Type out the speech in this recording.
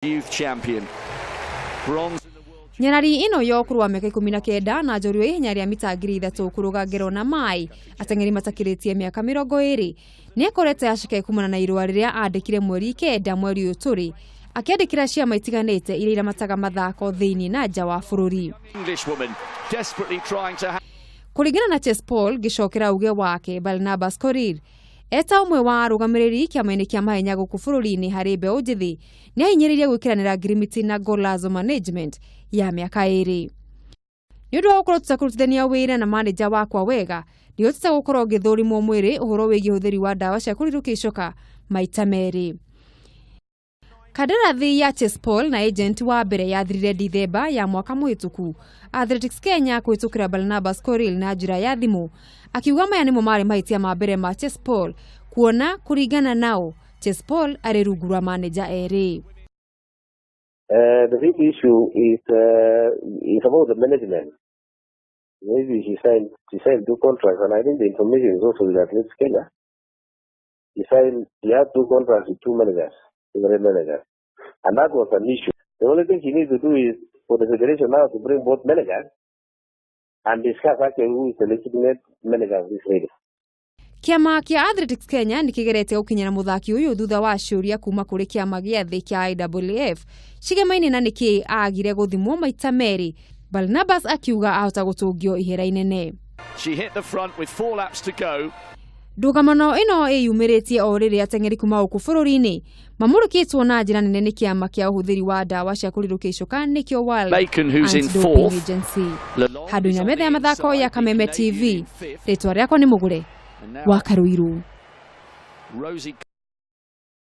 Youth champion. Bronze in the world. Nyarari ĩno ya ũkũrũ wa mĩaka 19 na njorua ya ihenya rĩa mita 3000 kũrũga ngero na maĩ ateng'eri matakĩrĩtie mĩaka 20 nĩ akorete aceke kumana na irũa rĩrĩa andĩkire mweri 9 mweri ũyũ tũrĩ, akĩandĩkĩra ciama itiganĩte iria iramataga mathako thĩinĩ na nja wa bũrũri. Englishwoman desperately trying to Kũringana na Chespol ngĩcokera uge wake, Barnabas Korir eta ũmwe wa arũgamĩrĩri kĩama-inĩ kĩa mahenya gũkũ bũrũri-inĩ harĩ mbeũ njĩthĩ nĩ ahinyĩrĩirie gwĩkĩranĩra ngirimiti na Golazo Management ya mĩaka 2. Nĩ ũndũ wa gũkorwo tũtekũrutithania wĩra na maneja wakwa wega, ndihotete gũkorwo ngĩthũrimwo mwĩrĩ ũhoro wĩgiĩ ũhũthĩri wa ndawa cia kũrirũkia icoka maita merĩ. Kandarathi ya Chespol na agent wa mbere yathirire Dithemba ya mwaka mũhĩtũku. Athletics Kenya kũhĩtũkĩra Barnabas Korir na njĩra ya thimũ akiuga maya nĩmo marĩ mahĩtia ma mbere ma Chespol kuona kũringana nao Chespol arĩ rungu rwa maneja erĩ. The big issue is about the management. Maybe she signed two contracts, and I think the information is also with Athletics Kenya. She had two contracts with two managers, different managers, and that was an issue. The only thing she needs to do is for the federation now to bring both managers and discuss actually who is the legitimate manager of this lady. Kĩama kĩa Athletics Kenya nĩ kĩgeretie gũkinyĩra mũthaki ũyũ thutha wa ciũria kuma kũrĩ kĩama gĩa thĩ kĩa IAAF cigemaine na nĩkĩ agire gũthimwo maita merĩ. Barnabas akiuga ahota gũtũngio ihera inene. She hit the front with four laps to go. Ndũgamano ĩno ĩyumĩrĩtie o rĩrĩa ateng'eri kuma gũkũ bũrũri-inĩ mamũrĩkĩtwo na njĩra nene nĩ kĩama kĩa ũhũthĩri wa ndawa cia kũrirũkia icoka nĩkĩo World Bacon, who's in Anti-Doping fourth. Agency. Handũ-inĩ metha ya mathako ya Kameme TV, rĩtwa rĩakwa nĩ Mũgũre wa Karũirũ. Rosie.